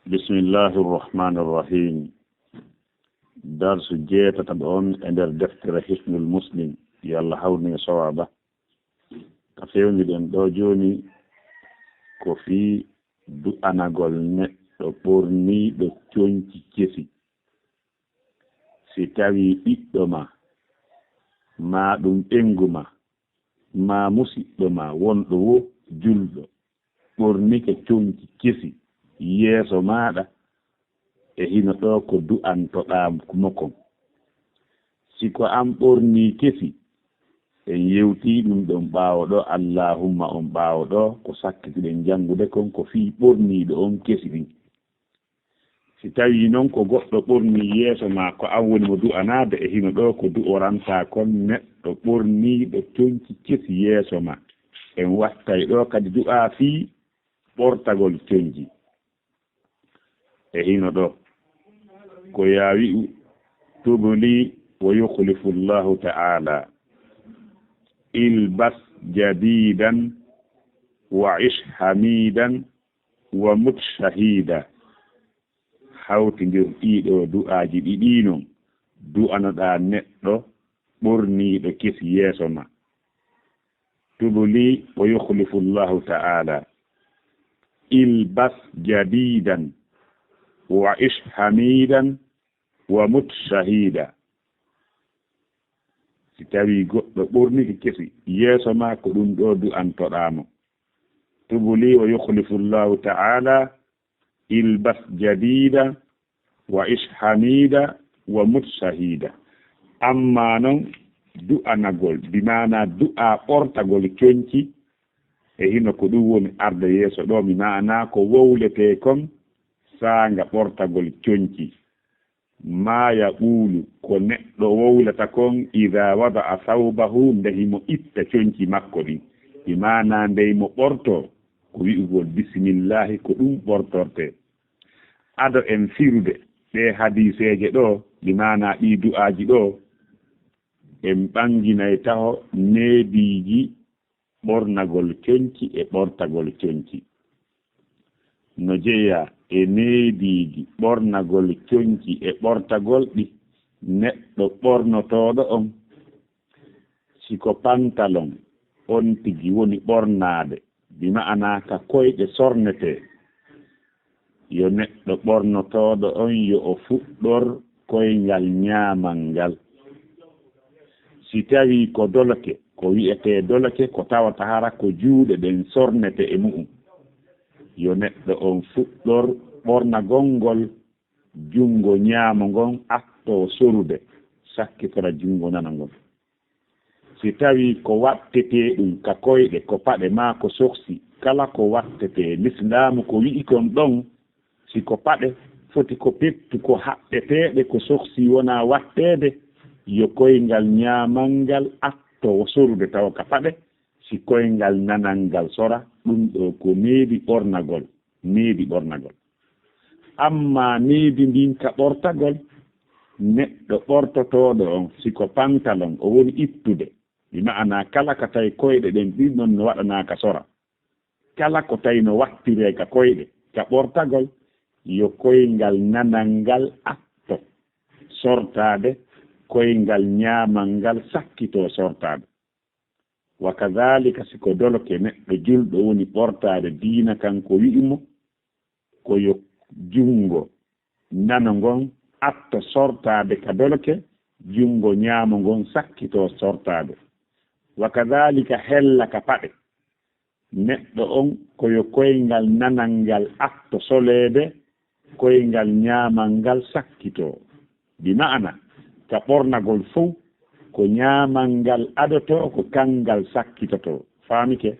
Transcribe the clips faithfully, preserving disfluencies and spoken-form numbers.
Bismillahi irrahmani irrahim. Darsu jeetataɓo on e nder deftere Hisnul Muslim, yo Allah hawnu e sowaba. Ka fewniɗen ɗo jooni ko fii du'anagol neɗɗo ɓorniiɗo conci kesi. Si tawii ɓiɗɗo ma, maa ɗum ɓeyngu ma, maa musiɗɗo ma wonɗo wo julɗo, ɓornike conci kesi yeeso maaɗa, e hino ɗo ko du'antoɗaa mo kon. Si ko an ɓornii kesi, en yewtii ɗum ɗon ɓaawo ɗo, Allahumma on ɓaawo ɗo, ko sakkitiɗen janngude kon ko fii ɓorniiɗo on kesi ɗin. Si tawii non ko goɗɗo ɓornii yeeso maa, ko an woni mo du'anaade, e hino ɗo ko du'orantaa kon neɗɗo ɓorniiɗo conci kesi yeeso maa. En wattay ɗo kadi du'aa fii ɓortagol conci. E hino ɗo ko yaa wi'u: "Tub li wa yukhlifu Allahu ta'ala. Ilbas jadidan wa ish hamidan wa mut shahida." Hawtindir ɗiɗo du'aaji ɗiɗi non du'anoɗaa neɗɗo ɓorniiɗo kesi yeeso ma. "Tub li wa yukhlifu Allahu ta'ala. Ilbas jadidan wa ish hamidan wa mut shahida." Si tawii goɗɗo ɓornike kesi yeeso ma, ko ɗum ɗo du'antoɗaa mo. "Tub li wa yukhlifu Allahu ta'ala. Ilbas jadida wa ish hamida wa mut shahida." Amma non du'anagol, bi maanaa du'aa ɓortagol conci, e hino ko ɗum woni arde yeeso ɗo, mi maanaa ko wowletee kon saanga ɓortagol conci. Maa yaquulu, ko neɗɗo wowlata kon, idaa wada'a sawbahu, nde himo itta conci makko ɗin. Bi maanaa nde himo ɓortoo, ko wi'ugol bismillaahi, ko ɗum ɓortortee. Ado en firude ɗee hadiiseeje ɗo, bi maanaa ɗii du'aaji ɗo, en ɓanginay taho neediiji ɓornagol conci e ɓortagol conci. No jeyaa e neediiji ɓornagol conci e ɓortagol ɗi neɗɗo ɓornotooɗo on. Si ko pantalon on tigi woni ɓornaade, bi ma'anaa ka koyɗe sornetee, yo neɗɗo ɓornotooɗo on yo o fuɗɗor koyngal ñaamal ngal. Si tawii ko doloke, ko wi'etee doloke ko tawata hara ko juuɗe ɗen sornete e mu'un, yo neɗɗo on fuɗɗor ɓornagol ngol junngo ñaamo ngon, attoo sorude, sakkitora junngo nano ngon. Si tawii ko wattetee ɗum ka koyɗe, ko paɗe maa ko soksi, kala ko wattetee, Lislaamu ko wi'i kon ɗon, si ko paɗe, foti ko pettu ko haɓɓeteeɗe, ko soksi wonaa watteede, yo koyngal ñaamal ngal atto sorude tawa ka paɗe, si koyngal nanal ngal sora, ɗum ɗo ko needi ɓornagol, needi ɓornagol. Amma needi ndin ka ɓortagol, neɗɗo ɓortotooɗo on, si ko pantalon o woni ittude, bi ma'anaa kala ka tawi koyɗe ɗen ɗin non no waɗanaa ka sora. Kala ko tawi no wattiree ka koyɗe, ka ɓortagol, yo koyngal nanal ngal atto sortaade, koyngal ñaamal ngal sakkitoo sortaade. Wa kadaalika, si ko doloke neɗɗo julɗo woni ɓortaade, diina kan ko wi'i mo, ko yo junngo nano ngon atto sortaade ka doloke, junngo ñaamo ngon sakkitoo sortaade. Wa kadaalika, hella ka paɗe, neɗɗo on ko yo koyngal nanal ngal atto soleede, koyngal ñaamal ngal sakkitoo. Bi ma'ana, ka ɓornagol fow, ko ñaamal ngal adotoo, ko kanngal sakkitotoo. Faamike?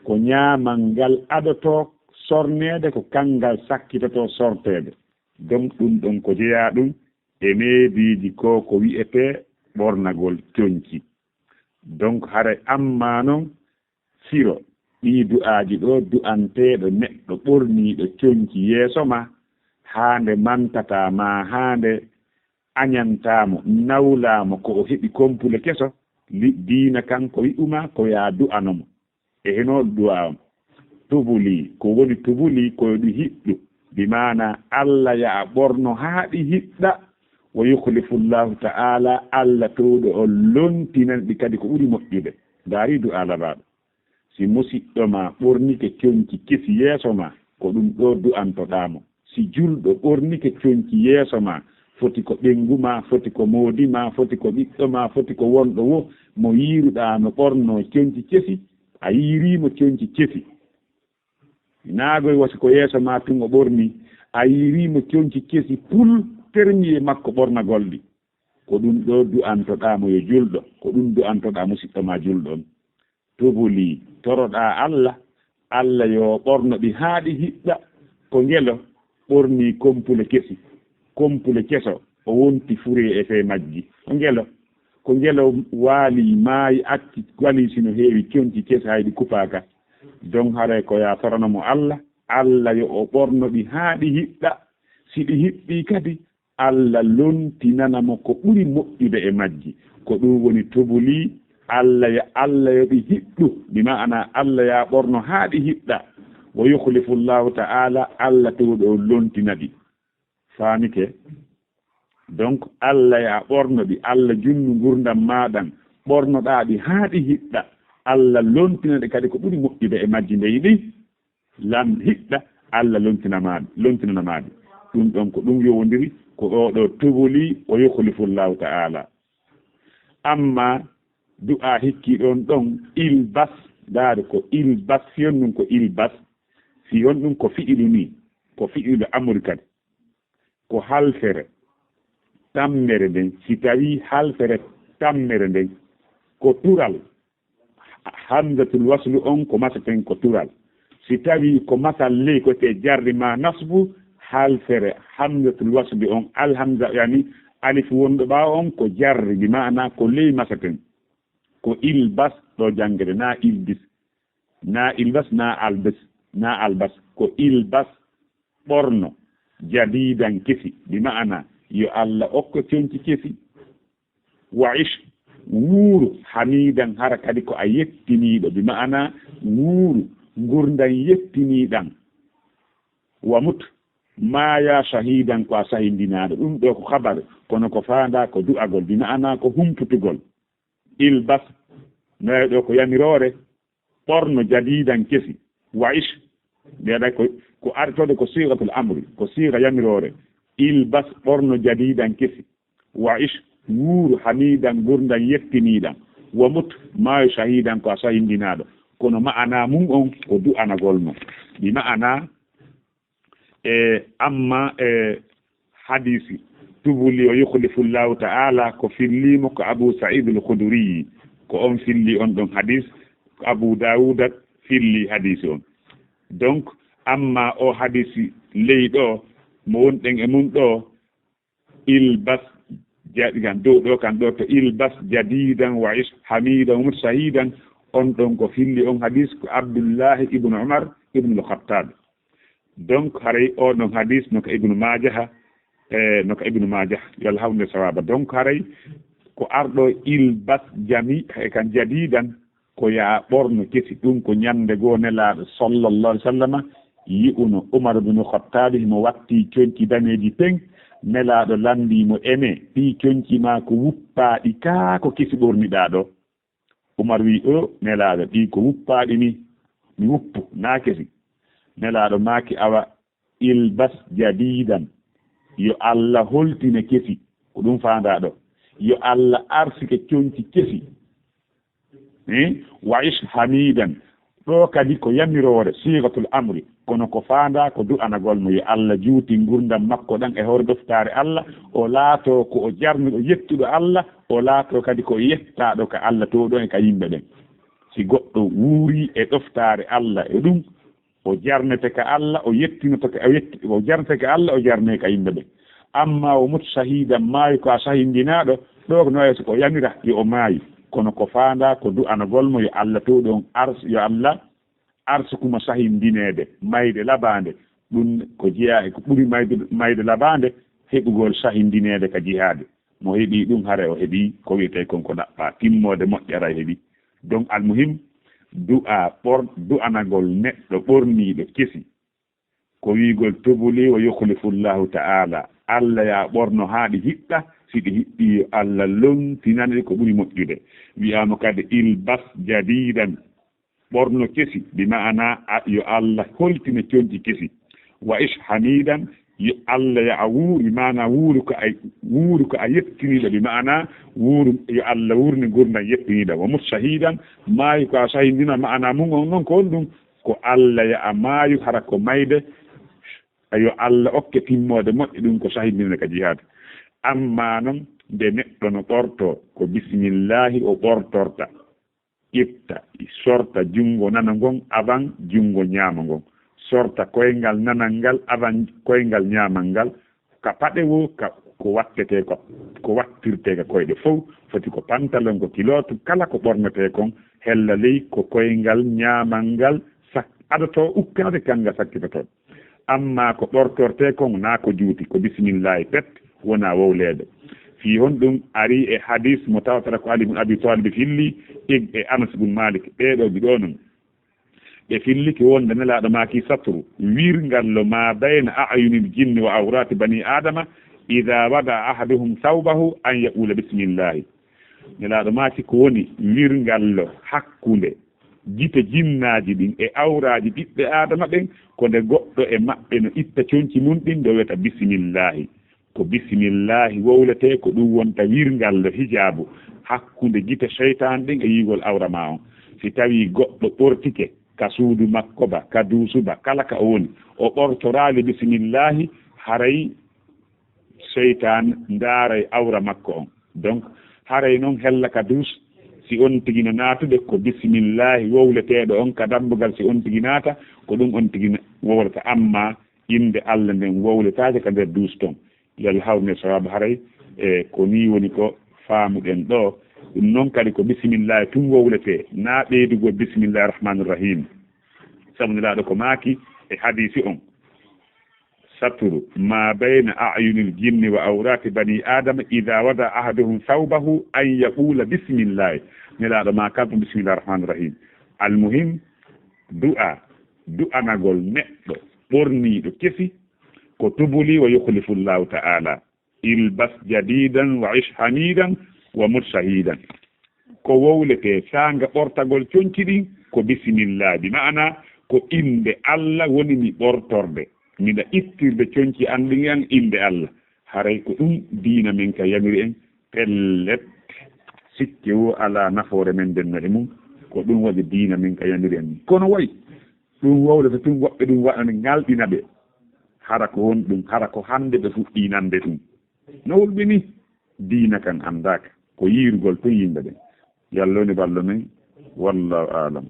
Ko ñaamal ngal adotoo sorneede, ko kanngal sakkitotoo sorteede. Donc, ɗum ɗon ko jeyaa ɗum e neediiji ko, ko wi'etee ɓornagol conci. Donc, haray amma non, firo ɗii du'aaji ɗo, du'anteeɗo neɗɗo ɓorniiɗo conci yeeso ma, haa nde mantataa ma, haa nde añantaa mo, nawlaa mo ko o heɓi kompule keso, li-, diina kan ko wi'u ma ko yaa du'ano mo. E hino du'aa on. Tubuli, ko woni tubuli, ko yo ɗum hiɗɗu. Bi maana, Alla ya a ɓorno haa ɗi hiɗɗa, wa yukhlifu Allahu ta'ala, Alla towɗo on lontinan ɗi kadi ko ɓuri moƴƴude. Ndaari du'a Labaaɗo. Si musiɗɗo ma ɓornike conci kesi yeeso ma, ko ɗum ɗo du'antoɗaa mo. Si julɗo ɓornike conci yeeso ma, foti ko ɓeyngu ma, foti ko moodi ma, foti ko ɓiɗɗo ma, foti ko wonɗo wo mo yiiruɗaa no ɓorno conci kesi, a yiirii mo conci kesi. Naagoy wasi ko yeeso ma tun o ɓorni, a yiirii mo conci kesi pul termi e makko ɓornagol ɗi. Ko ɗum ɗo du'antoɗaa mo yo julɗo, ko ɗum du'antoɗaa musiɗɗo ma julɗo on. Tubuli, toroɗaa Alla, Alla yo ɓorno ɗi haa ɗi hiɗɗa. Ko ngelo ɓorni kompule kesi, kompule keso, o wonti fure e fee majji. Ko ngelo, ko ngelo waali, maayi, acci, wali sino heewi conci kesi, hay ɗi kupaaka. Don haray ko ya torano mo Alla, Alla yo o ɓorno ɗi haa ɗi hiɗɗa. Si ɗi hiɗɗii kadi, Alla lontinana mo ko ɓuri moƴƴude e majji. Ko ɗum woni tubuli, Alla ya, Alla yo ɗi hiɗɗu, bi ma'ana Alla ya ɓorno haa ɗi hiɗɗa. Wa yukhlifu Allahu ta'ala, Alla towɗo on lontina ɗi. Faamike? Donc, Alla ya ɓorno ɗi, Alla junnu ngurdam maaɗan, ɓornoɗaa ɗi haa ɗi hiɗɗa. Alla lontina ɗi kadi ko ɓuri moƴƴude e majji nde yiɗi. Lan hiɗɗa, Alla lontina ma, lontinana ma ɗi. Ɗum ɗon ko ɗum yowondiri, ko oo ɗo tubuli, o yukhlifu Allahu ta'ala. Amma du'a hikki ɗon ɗon, ilbas, ndaari ko ilbas, si honɗum ko ilbas, si honɗum ko fi'ilu ni, ko fi'ilu amri kadi. Ko halfere tammere nden, si tawi halfere tammere nden ko tural, hamzatul waslu on ko masaten ko tural. Si tawi ko masal ley ko te jarri ma nasbu, halfere hamzatul waslu on, alhamza, yani alif wonɗo ɓaawo on ko jarri, bi ma'ana ko ley masaten. Ko ilbas ɗo janngede, na ilbis, na ilbas, na albis, na albas. Ko ilbas ɓorno, jadidan kesi, bi ma'ana yo Alla okko conci kesi. Wa ish, wuuru, hamidan, hara kadi ko a yettiniiɗo, bi ma'ana wuuru ngurndan yettiniiɗan. Wa mut, maaya shahidan, ko a sahindinaaɗo. Ɗum ɗo ko khabar, kono ko faandaa ko du'agol, bi ma'ana ko humputugol. Ilbas, nayo ɗo ko yamiroore, ɓorno jadidan kesi, wa ish, mbiyaɗa ko, ko artode ko sigatul amri, ko siga yamiroore, ilbas, ɓorno jadidan kesi, wa ish, wuuru hamidan, ngurndan yettiniiɗan, wa mut, maayo shahidan, ko a sahindinaaɗo. Kono ma'ana mum on ko du'anagol mo. Bi ma'ana, e, amma, e, hadisi tubuli o yukhlifu Allahu ta'ala, ko filli mo ko Abu Sa'id al-Khudri, ko on filli on ɗon hadis, ko Abu Dawuda filli hadisi on. Donc, amma o hadisi ley ɗo, mo wonɗen e mum ɗo, ilbas, jaɗi kan dow ɗo kan ɗo to ilbas jadidan wa ish hamidan wa mut shahidan, on ɗon ko filli on hadis ko Abdullahi ibn Umar ibn al-Khattab. Donc, haray o ɗon hadis no ka Ibnu Maajaha, e, no ka Ibnu Maajaha, yo Allah hawnu nde sawaaba. Donc, haray ko arɗo ilbas jami, e kan jadidan, ko ya a ɓorno kesi. Ɗum ko ñande goo Nelaaɗo sallallahu alaihi wasallama yi'uno Umar bin Khattabi himo watti conci daneeji peng. Nelaaɗo lanndii mo, ene, ɗii conci maa ko wuppaaɗi kaa ko kesi ɓorniɗaa ɗo? Umar wi'i, o Nelaaɗo, ɗii ko wuppaaɗi ni, mi wuppu, naa kesi. Nelaaɗo maaki, awa, ilbas jadidan, yo Alla holtine kesi, ko ɗum faandaa ɗo. Yo Alla arsike conci kesi. Eh? Wa ish hamidan. Ɗo kadi ko yamiroore, sigatul amri, kono ko faandaa ko du'anagol mo, yo Alla juuti ngurdam makko ɗan e hoore ɗoftaare Alla, o laatoo ko o jarnuɗo yettuɗo Alla, o laatoo kadi ko yettaaɗo ka Alla to ɗon e ka yimɓe ɓen. Si goɗɗo wuurii e ɗoftaare Alla e ɗum, o jarnete ka Alla, o yettinoto ka, o yetti-, o jarnete ka Alla, o jarne ka yimɓe ɓen. Amma o mut shahidan, maayi ko a sahindinaaɗo, ɗo ko no wayi so ko yamira yo o maayi. Kono ko faandaa ko du'anagol mo yo Alla to ɗon ars-, yo Alla arsuku mo sahindineede, mayde labaande. Ɗum ko jeyaa e ko ɓuri mayde, mayde labaande, heɓugol sahindineede ka jihaade. Mo heɓii ɗum, haray o heɓii ko wi'etee kon ko ɗaɓɓaa, timmoode moƴƴaray heɓii. Donc, almuhim, du'a ɓor-, du'anagol neɗɗo ɓorniiɗo kesi, ko wi'ugol tubli wa yukhlifu Allahu ta'ala. Allah ya ɓorno haa ɗi hiɓɓa, si ɗi hiɓɓi yo Allah lontinane ɗi ko ɓuri moƴƴude. Wi'aama kadi ilbas jadidan, ɓorno kesi, bi ma'ana a, yo Allah holtine conci kesi. Wa ish hamidan, yo Allah ya a wuur, bi ma'ana wuuru ko a, wuuru ko a yettiniiɗo, bi ma'ana wuuru, yo Allah wuurne ngurndan yettiniiɗo. Wa mut shahidan, maayu ko a shahidina, ma'ana mun on non ko honɗum? Ko Allah ya a maayu hara ko mayde, yo Allah okke timmoode moƴƴe, ɗum ko shahidinande ka jihaad. Amma non, nde neɗɗo no ɓortoo, ko bismillahi o ɓortorta. Ƴetta, sorta junngo nano ngon avant junngo ñaamo ngon. Sorta koyngal nanal ngal avant koyngal ñaamal ngal. Ka paɗe woo, ka ko wattetee ko, ko wattirtee ka koyɗe fow, foti ko pantalon, ko kilootu, kala ko ɓornetee kon, hella ley ko koyngal ñaamal ngal sak-, adotoo ukkaade, kanngal sakkitotoo. Amma ko ɓortortee kon, naa ko juuti, ko bismillaahi pet, wonaa wowleede. Fii honɗum? Arii e hadiis mo tawata ko Ali ibn Abi Talib filli, e, e Anas ibn Malik, ɓee ɗoo ɗiɗo non. Ɓe filliki wonde Nelaaɗo maaki satru, wirngallo ma bayna a'yunil jinni wa awrati bani Adama, idha wada ahaduhum thawbahu an yaqula bismillahi. Nelaaɗo maaki ko woni wirngallo hakkunde gite jinnaaji ɗin e awraaji ɓiɓɓe Aadama ɓen, ko nde goɗɗo e maɓɓe no itta conci mun ɗin, nde o wi'ata bismillahi. Ko bismillaahi wowletee, ko ɗum wonta wirngallo, hijaabu, hakkunde gite seytaan ɗen e yi'ugol awra maa on. Si tawii goɗɗo ɓortike ka suudu makko ba, ka duusu ba, kala ka o woni, o ɓortoraali bismillaahi, haray seytaan ndaaray awra makko on. Donc, haray non hella ka duus, si on tigi no naatude, ko bismillaahi wowleteeɗo on ka dambugal, si on tigi naata, ko ɗum on tigi wowlata. Amma innde Allah nden wowletaake ka nder duus ton. Yo Allah hawrine sawaabu haray, e ko nii woni ko faamuɗen ɗoo. Ɗum non kadi ko bismillaahi tun wowletee, naa ɓeydugol bismillaahi rahmaani rahiim. Sabu Nelaaɗo ko maaki e hadiisi on, satru ma bayna a'yunil jinni wa awrati bani Adama idha wada ahaduhum thawbahu an yaqula bismillah. Nelaaɗo maaki ko bismillaahi rahmaani rahiim. Almuhim, du'a, du'anagol neɗɗo ɓorniiɗo kesi, ko tubli wa yukhlifu Allahu ta'ala. Ilbas jadidan wa ish hamidan wa mut shahidan. Ko wowletee saanga ɓortagol conci ɗin ko bismillah, bi ma'ana ko innde Allah woni mi ɓortorde, miɗa ittirde conci an ɗin e an innde Allah. Haray ko ɗum diina men ka yamiri en, pellet, sikke woo alaa nafoore men ndenno e mum, ko ɗum waɗi diina men ka yamiri en. Kono way, ɗum wowlata tun, woɓɓe ɗum waɗani ŋalɗina ɓe. Hara ko honɗum? Hara ko hannde ɓe fuɗɗii nande ɗum. No hulɓini, diina kan anndaaka, ko yiirugol tun yimɓe ɓen. Yo Allah woni ballo men, wallahu aalam.